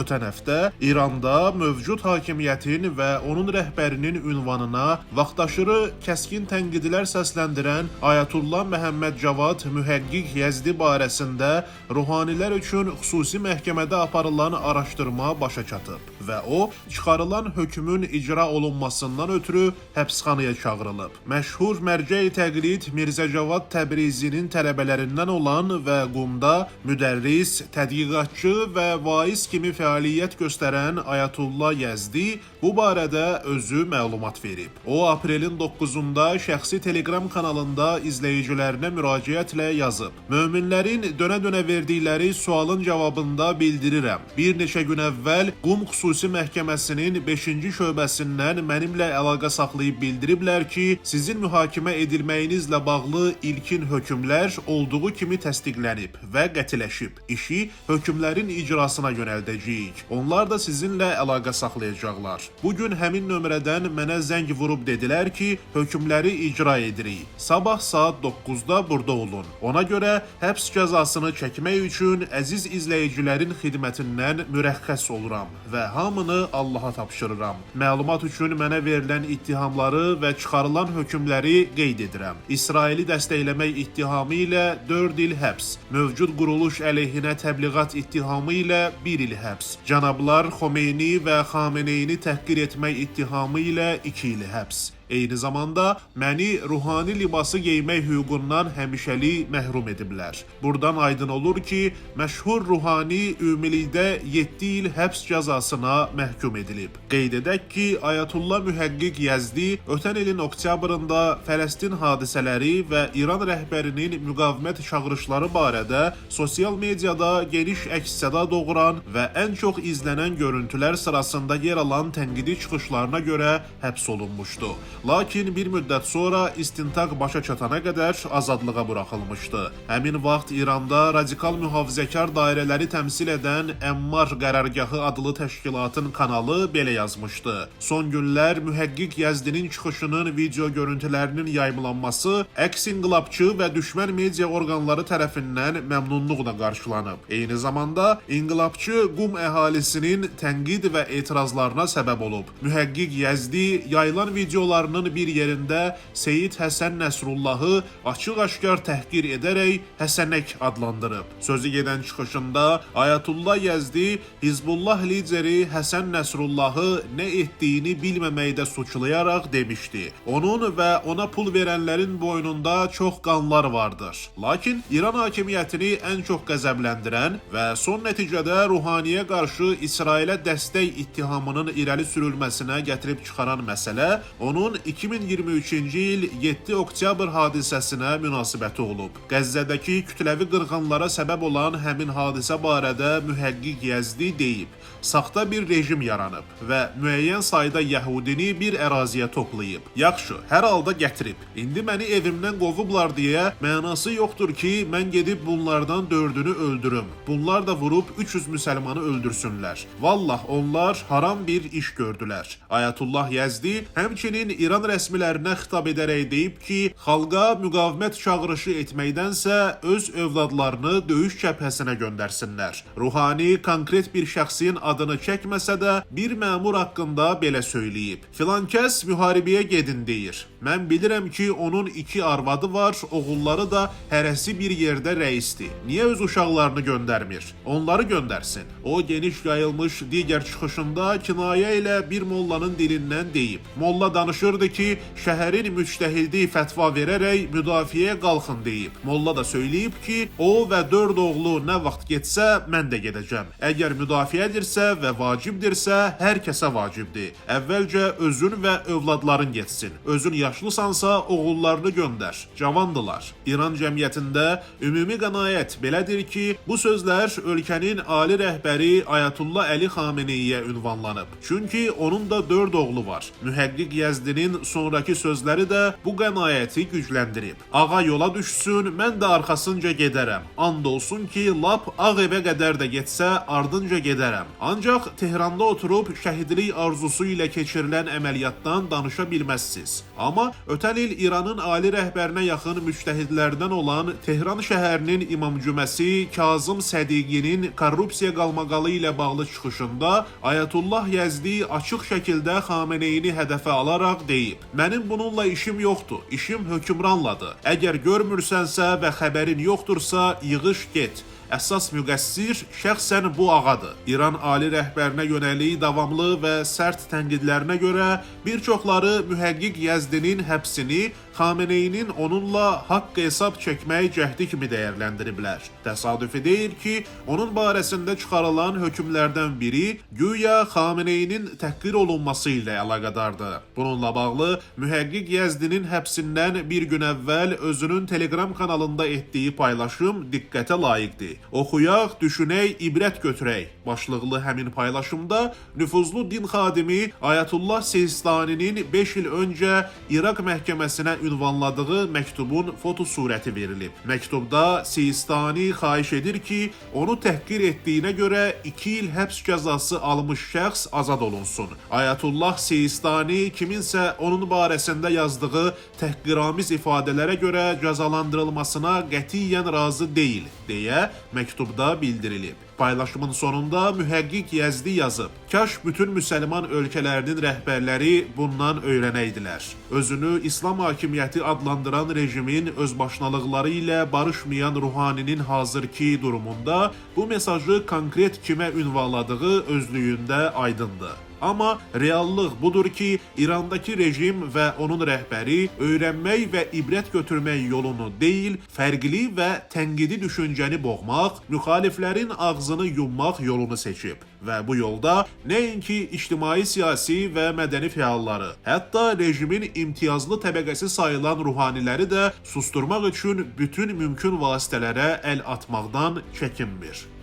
Ötən həftə İranda mövcud hakimiyyətin və onun rəhbərinin ünvanına vaxtaşırı kəskin tənqidlər səsləndirən Ayətullah Məhəmməd Cavad Mühəqqiq Yəzdi barəsində ruhanilər üçün xüsusi məhkəmədə aparılan araşdırma başa çatıb və o çıxarılan hökmün icra olunmasından ötürü həbsxanaya çağırılıb. Məşhur mərcəi təqlid Mirzə Cavad Təbrizinin tələbələrindən olan və Qumda müdərris, tədqiqatçı və vaiz kimi fəaliyyət göstərən Ayətullah Yəzdi bu barədə özü məlumat verib. O aprelin 9-da şəxsi Telegram kanalında izləyicilərinə müraciətlə yazıb. Möminlərin dönə-dönə verdikləri sualın cavabında bildirirəm. Bir neçə gün əvvəl Qum Xüsusi Məhkəməsinin 5-ci şöbəsindən mənimlə əlaqə saxlayıb bildiriblər ki, sizin mühakimə edilməyinizlə bağlı ilkin hökmlər olduğu kimi təsdiqlənib və qətiləşib. İşi hökmlərin icrasına yönəldəcəyik. Onlar da sizinlə əlaqə saxlayacaqlar. Bu gün həmin nömrədən mənə zəng vurub dedilər ki, hökmləri icra edirik. Sabah saat 9-da burada olun. Ona görə həbs cəzasını çəkmək üçün əziz izləyicilərin xidmətindən mürəxxəs oluram və hamını Allaha tapşırıram. Məlumat üçün mənə verilən ittihamları və çıxarılan hökmləri qeyd edirəm. İsraili dəstəkləmək ittihamı ilə 4 il həbs, mövcud quruluş əleyhinə təbliğat ittihamı ilə 1 il həbs, cənablar Xomeyni və Xameneyini təhqir etmək ittihamı ilə 2 il həbs. Eyni zamanda məni ruhani libası geymək hüququndan həmişəlik məhrum ediblər. Burdan aydın olur ki, məşhur ruhani ümumilikdə 7 il həbs cəzasına məhkum edilib. Qeyd edək ki, Ayətullah Mühəqqiq Yəzdi ötən ilin oktyabrında Fələstin hadisələri və İran rəhbərinin müqavimət çağırışları barədə sosial mediada geniş əks-səda doğuran və ən çox izlənən görüntülər sırasında yer alan tənqidi çıxışlarına görə həbs olunmuşdu. Lakin bir müddət sonra istintaq başa çatana qədər azadlığa buraxılmışdı. Həmin vaxt İranda radikal mühafizəkar dairələri təmsil edən Əmmar Qərargahı adlı təşkilatın kanalı belə yazmışdı. Son günlər Mühəqqiq Yəzdinin çıxışının video görüntülərinin yayımlanması əks inqilabçı və düşmən media orqanları tərəfindən məmnunluqla qarşılanıb. Eyni zamanda inqilabçı Qum əhalisinin tənqid və etirazlarına səbəb olub. Mühəqqiq Yəzdi yayılan videolarının bir yerində Seyid Həsən Nəsrullahı açıq-aşkar təhqir edərək Həsənək adlandırıb. Sözü gedən çıxışında Ayətullah Yəzdi Hizbullah lideri Həsən Nəsrullahı nə etdiyini bilməməkdə suçlayaraq demişdi. Onun və ona pul verənlərin boynunda çox qanlar vardır. Lakin İran hakimiyyətini ən çox qəzəbləndirən və son nəticədə ruhaniyə qarşı İsrailə dəstək ittihamının irəli sürülməsinə gətirib çıxaran məsələ onun 2023-cü il 7 oktyabr hadisəsinə münasibəti olub. Qəzzədəki kütləvi qırğınlara səbəb olan həmin hadisə barədə Mühəqqiq Yəzdi deyib: "Saxta bir rejim yaranıb və müəyyən sayda yəhudini bir əraziyə toplayıb. Yaxşı, hər halda gətirib. İndi məni evimdən qovublar deyə mənası yoxdur ki, mən gedib bunlardan 4-ünü öldürüm. Bunlar da vurub 300 müsəlmanı öldürsünlər. Vallah onlar haram bir iş gördülər." Ayətullah Yəzdi həmçinin İran rəsmilərinə xitab edərək deyib ki, xalqa müqavimət çağırışı etməkdənsə öz övladlarını döyüş cəbhəsinə göndərsinlər. Ruhani konkret bir şəxsin adını çəkməsə də bir məmur haqqında belə söyləyib. Filan kəs müharibəyə gedin deyir. Mən bilirəm ki, onun 2 arvadı var, oğulları da hərəsi bir yerdə rəisdir. Niyə öz uşaqlarını göndərmir? Onları göndərsin. O geniş yayılmış digər çıxışında kinayə ilə bir mollanın dilindən deyib. Molla danışırdı ki, şəhərin müctəhidi fətva verərək müdafiəyə qalxın deyib. Molla da söyləyib ki, o və 4 oğlu nə vaxt getsə, mən də gedəcəm. Əgər müdafiədirsə və vacibdirsə, hər kəsə vacibdir. Əvvəlcə özün və övladların getsin. Özün yaşlısansa, oğullarını göndər. Cavandılar. İran cəmiyyətində ümumi qənaət belədir ki, bu sözlər ölkənin ali rəhbəri Ayətullah Əli Xameneyiyə ünvanlanıb. Çünki onun da 4 oğlu var. Mühəqqiq Yəzdinin Yəzdinin sonrakı sözləri də bu qənaəti gücləndirib. Ağa yola düşsün, mən də arxasınca gedərəm. And olsun ki, lap Ağ Evə qədər də getsə, ardınca gedərəm. Ancaq Tehranda oturub şəhidlik arzusu ilə keçirilən əməliyyatdan danışa bilməzsiz. Amma ötən il İranın ali rəhbərinə yaxın müctəhidlərdən olan Tehran şəhərinin İmam Cüməsi Kazım Sədiqinin korrupsiya qalmaqalı ilə bağlı çıxışında Ayətullah Yəzdi açıq şəkildə Xameneyini hədəfə alaraq deyib: "Mənim bununla işim yoxdur, işim hökmranladır. Əgər görmürsənsə və xəbərin yoxdursa, yığış get. Əsas müqəssir şəxsən bu ağadır." İran ali rəhbərinə yönəlik davamlı və sərt tənqidlərinə görə bir çoxları Mühəqqiq Yəzdinin həbsini Xameneyinin onunla haqq hesab çəkmək cəhdi kimi dəyərləndiriblər. Təsadüfi deyil ki, onun barəsində çıxarılan hökmlərdən biri güya Xameneyinin təhqir olunması ilə əlaqədardır. Bununla bağlı Mühəqqiq Yəzdinin həbsindən bir gün əvvəl özünün Telegram kanalında etdiyi paylaşım diqqətə layiqdir. "Oxuyaq, düşünək, ibrət götürək" başlıqlı həmin paylaşımda nüfuzlu din xadimi Ayətullah Sistaninin 5 il öncə İraq məhkəməsinə ünvanladığı məktubun foto surəti verilib. Məktubda Sistani xahiş edir ki, onu təhqir etdiyinə görə 2 il həbs cəzası almış şəxs azad olunsun. Ayətullah Sistani kiminsə onun barəsində yazdığı təhqiramiz ifadələrə görə cəzalandırılmasına qətiyyən razı deyil, deyə məktubda bildirilib. Paylaşımın sonunda Mühəqqiq Yəzdi yazıb: "Kaş bütün müsəlman ölkələrinin rəhbərləri bundan öyrənəydilər. Özünü İslam hakimiyyəti adlandıran rejimin özbaşınalıqları ilə barışmayan ruhaninin hazırki durumunda bu mesajı konkret kimə ünvanladığı özlüyündə aydındır. Amma reallıq budur ki, İrandakı rejim və onun rəhbəri öyrənmək və ibrət götürmək yolunu deyil, fərqli və tənqidi düşüncəni boğmaq, müxaliflərin ağzını yummaq yolunu seçib və bu yolda nəinki ictimai-siyasi və mədəni fəalları, hətta rejimin imtiyazlı təbəqəsi sayılan ruhaniləri də susturmaq üçün bütün mümkün vasitələrə əl atmaqdan çəkinmir."